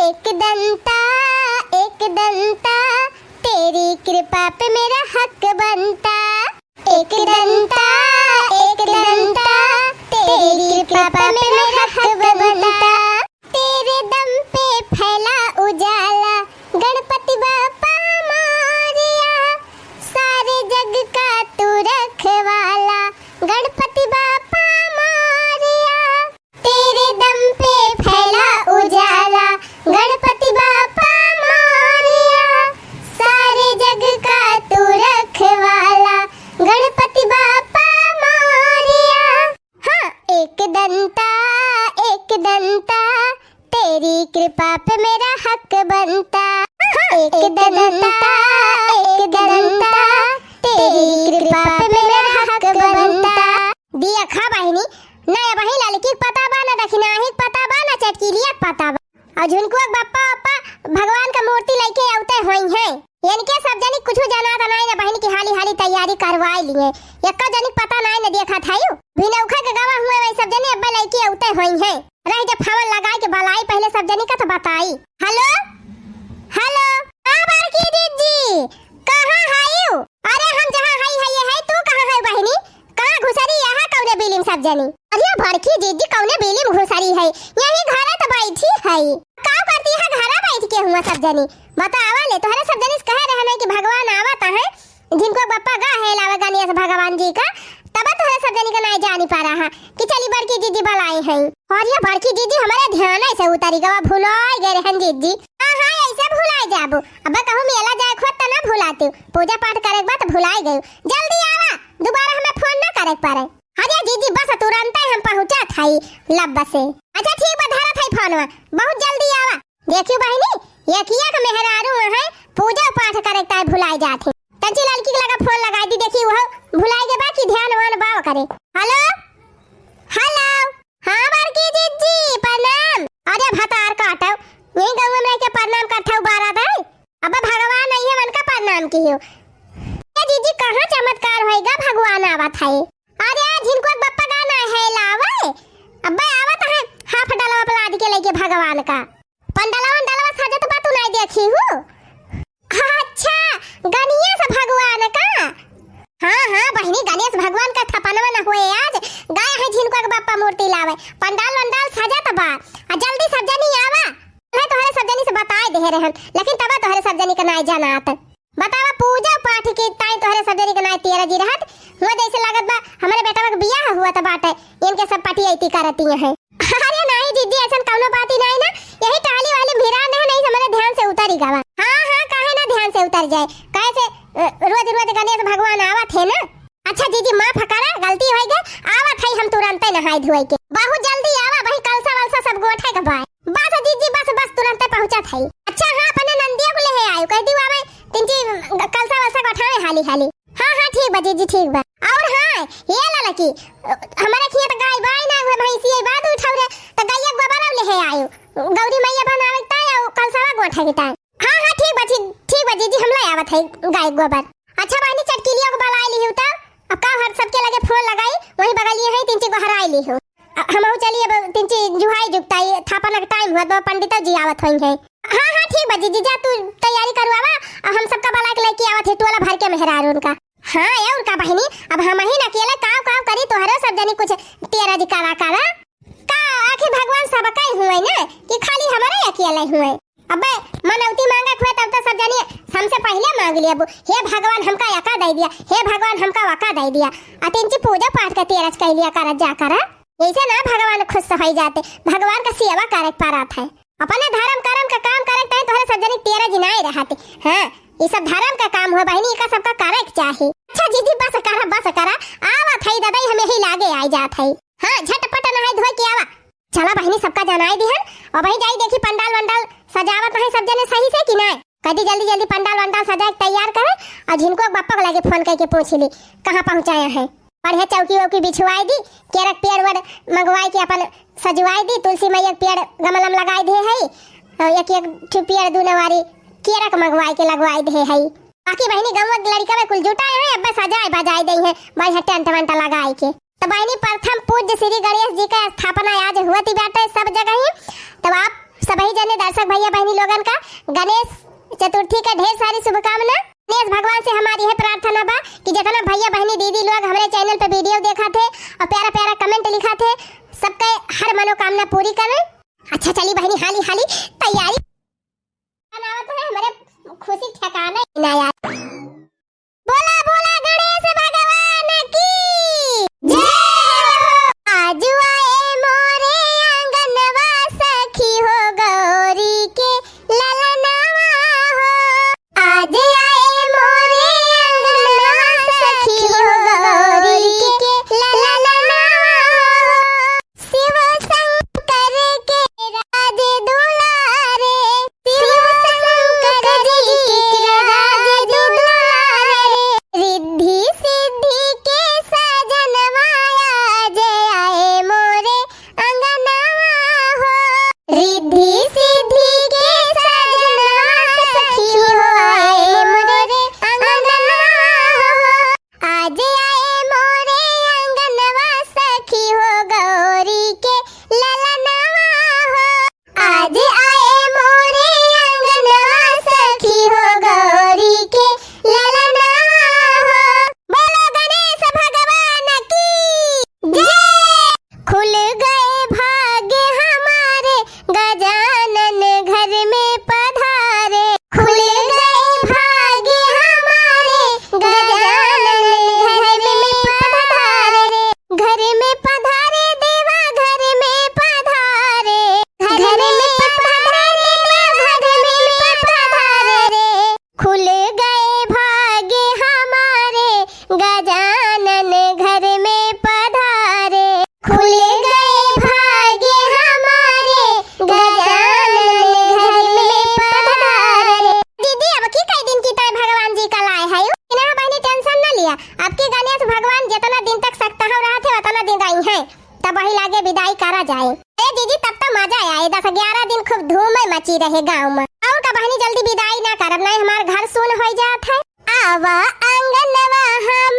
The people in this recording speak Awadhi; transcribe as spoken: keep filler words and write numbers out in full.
एक दंता, एक दंता, तेरी कृपा पे मेरा हक बनता। एक दंता, एक दंता, तेरी कृपा पे मेरा हक बनता। तेरे दम पे फैला उजाला, गणपति बापा मोरया, सारे जग का तू रखवाला, गणपति बापा मोरया। तेरे दम पे फैला उजाला, गणपति बापा मोरया, सारे जग का तू रखवाला, गणपति बापा मोरया। हाँ, एक दंता, एक दंता, तेरी कृपा पे मेरा हक बनता। हाँ, एक दंता, एक दंता, तेरी कृपा पे मेरा हक बनता। दिया खा बहिनी, ना अबहीं ललकी के पता बा, ना दखिनाही के पता बा, ना चटकिलिया के पता बा। अउर झुनकुआ के बप्पा, बप्पा भगवान का मूर्ति लइके अउते होइहैं। इनके सब जनी कुछु जनात नाई ना बहिन की हाली हाली तैयारी करवाइ लिहे। एक्का जनी के पता नाई ना देखत हयू। भिनौखा के गवा हुए वही सब जनी अब्बे लइके अउते होइहैं। रह जब फोन लगाइ के बलाई पहिले सब जनी का तो बताई। हेलो, हेलो, हाँ बड़की दीदी, कहाँ हयू? अरे हम जहाँ हई हई है, तू कहाँ है बहिनी? कहाँ घुसरी यहाँ कउने बिलिम सब जनी? अरे बड़की जीजी कउने बिलिम घुसरी है, यही घरे तो बैठी है। का करती है घरे बैठ के हुआ सब जनी? बतावा ले, तोहरे सब जनी से कहे रहे नहीं कि भगवान आवत है, झिनकुआ बप्पा गा है लावे गणेश भगवान जी का, तब तोहरे सब जनी का नहीं जानी पा रहा कि चली बड़की जीजी बुलाई है। अरे बड़की जीजी हमारे ध्यान से उतरी गवा, भुलाई गए रहन जीजी। हाँ हाँ, ऐसे भुलाई जाबू, अब कहूँ मेला जाए खोत त ना भुलाती, पूजा पाठ करे के बाद भुलाई गई। जल्दी आवा, दोबारा हमें फोन ना करे के पड़े। अरे जीजी, बस तुरंते हम पहुँचत हई लब्ब से। अच्छा ठीक बा, धरत हई फोनवा, बहुत जल्दी आवा। देखियो बहिनी, एकिया के मेहरारू है, पूजा पाठ करे के ताई भुलाई जात है। तंची ललकी के लगा फोन लगाई दी, देखी वह भुलाई के बा कि ध्यान वान बाव करे। हेलो, हेलो, हाँ बड़की जीजी प्रणाम। अरे भतार काटो, यही गाँव में के प्रणाम करत हऊ बारा दाई। अब भगवान आई है, उनका प्रणाम की हो। ए जीजी, कहाँ चमत्कार होएगा, भगवान आवत है। अरे झिनकुआ बप्पा गाना है लावे। अब्बे आवत है हाफ डलवा पे लाद के लेके भगवान का। पंडलवा वंडलवा सजत बा, तू नहीं देखी हूँ। अच्छा, गणेश भगवान का? हाँ हाँ बहिनी, गणेश भगवान का थपनवा न हुए आज। गए हैं झिनकुआ के बप्पा मूर्ति लावे, पंडाल वंडाल सजत बा। आ जल्दी सब जनी आवा। मैं तोहरे सब जनी से बताए दे रहन, लेकिन तब तोहरे सब जनी का नाई जनात। बतावा, पूजा पाठ के ताई तोहरे सब जनी के नाई तेरा जी रहत हुआ, जैसे लागत बा हमरे बेटवा के बियाह हुआ त बाटे, इनके सब पटियैती करती हैं। अरे नहीं जीजी, ऐसन कौनो बात ही नहीं ना, यही टहली वाली भिरान रहे, नहीं हमरे ध्यान से उतर ही गवा। हाँ हाँ, काहे ना ध्यान से उतर जाए, कैसे अ, रोज रोज गणेश भगवान आवत है ना। अच्छा जीजी, माफ करा, गलती हो गई, आवत है हम तुरंते नहाई धोई के। बहुत जल्दी आवा, वही कलसा वलसा सब गोठे के बाय। बस जीजी, बस बस, तुरंते पहुँचत है। अच्छा हाँ, अपने नंदिया को लेहे आयो, कह दी आवे, तिनची कलसा वलसा गोठावे हाली हाली। हाँ हाँ ठीक बा जीजी, ठीक बा। और हाँ, ये ललकी, हमारे खिया तो गाय बाय ना हुए, भैंसी आई बाद उठाऊ रे, तो गैया गोबर लेहे आयो, गौरी मैया बनावे ताई, कलसा गोठे के ताई। हाँ हाँ ठीक बा जी, ठीक बा जीजी, हम ले आवत है गाय गोबर। अच्छा बहिनी, चटकिलिया को बलाई लिहू त। अब का हर सबके लगे फोन लगाई, वही बगलिए है, तिनची गोहराई लिहू। अ, हमहू चली, अब तिनची जुहाई जुगताई, थापना के टाइम हुआ, तो पंडित जी आवत होई है। हाँ हाँ ठीक बा जीजी, जा तू तैयारी करवावा, अब हम सबका बला के लेके आवत है टोला भर के मेहरारू उनका। हाँ और का बहिनी, अब हम ही न अकेले काव काव करी, तोहरो सब जनी कुछ तेरा जी करा करा। का आखिर भगवान सबका हुए ना कि खाली हमारे अकेले हुए? अबे मनौती मांगे हुए तब तो सब जनी हमसे पहले मांग लिया, हे भगवान हमका यका दे दिया, हे भगवान हमका वका दे दिया। आ तिनची पूजा पाठ का तेरस कह लिया कर जा कर, ऐसे ना भगवान खुश हो जाते। भगवान का सेवा करे के परत है, अपने धर्म कर्म का काम करे के तोहरे सब जनी तेरह जिनाए रहते। हाँ, ये सब धर्म का काम हुआ बहिनी, इका सबका करे के चाही। अच्छा जीजी बस करा, बस करा, आवत है दादा, हम यही लागे आई जात है। हाँ, झटपट नहाई धोई के आवा। चला बहिनी, सबका जनाई दिहन, अबहीं जाई देखी पंडाल वंडाल सजावत है सब जने सही से कि नाय। कदी जल्दी जल्दी पंडाल वंडाल सजा के तैयार करे, और झिनकुआ बप्पा के लगे फोन करके पूछ ली कहाँ पहुँचाया है। बढ़िया चौकी वौकी बिछवाई दी, केरक पेड़ वेड़ मंगवाई के अपन सजवाई दी, तुलसी मैया के पेड़ गमला में लगाई दे है, और एक एक ठो पेड़ दूने वाली केरक मंगवाई के लगवाई दे है। बाकी बहिनी गौवा के लड़का में कुल जुटाए हैं, अब सजाए बजाए दे हैं, बढ़िया टेंट वेंट लगाई के। तो बहिनी, प्रथम पूज्य श्री गणेश जी का स्थापना आज हुआ थी बाटे सब जगह ही। तब आप सबही जने दर्शक भइया बहिनी लोगन का गणेश चतुर्थी का ढेर सारी शुभकामना। गणेश भगवान से हमारी यह प्रार्थना बा कि जितना भइया बहिनी दीदी लोग हमरे channel पे video देखा थे और प्यारा प्यारा comment लिखा थे, सबके हर मनोकामना पूरी करें। अच्छा चली बहिनी, हाली हाली तैयारी बनावत है, हमरे खुशी ठिकाना ही ना यार। बोला बोला गणेश भगवान की जय हो। आज आए मोरे आंगनवा सखी हो गौरी के ललनवा हो। आज आए मोरे आंगनवा सखी हो गौरी के ललनवा हो। शिव शंकर के राज दुलारे, शिव शंकर जी के राज दुलारे। रिद्धि सिद्धि के सजनवा आज आए मोरे अंगनवा हो। रिद्धि सिद्धि के सजनवा सखी हो आए मोरे अंगनवा हो। आज आए मोरे अंगनवा सखी हो गौरी के ललनवा हो। आज आए मोरे अंगनवा सखी हो गौरी के ललनवा हो। बोलो गणेश भगवान की जय। खुल गए भाग्य हमारे, गजानन घर में पधारे। खुल गए भाग्य हमारे, गजानन घर में पधारे। घर में पधारे देवा, घर में पधारे। घर में पधारे देवा, घर में पधारे। खुल गए भाग्य हमारे, गजानन घर में पधारे। खुल गए भाग्य हमारे, गजानन घर में पधारे। दीदी, अब की कई दिन की तय भगवान जी का लाए है यू? इन्हें बहनी tension न लिया, अब की गणेश भगवान जितना दिन तक सकता हो रहा थे उतना दिन आई है, तब वही लागे विदाई करा जाए। ए दीदी, तब तो मजा आए, दस ग्यारह दिन खूब धूम मची रहे गाँव में। और का बहनी जल्दी विदाई ना करब, नहीं हमार घर सुन हो जात है। आवा आंगनवा हम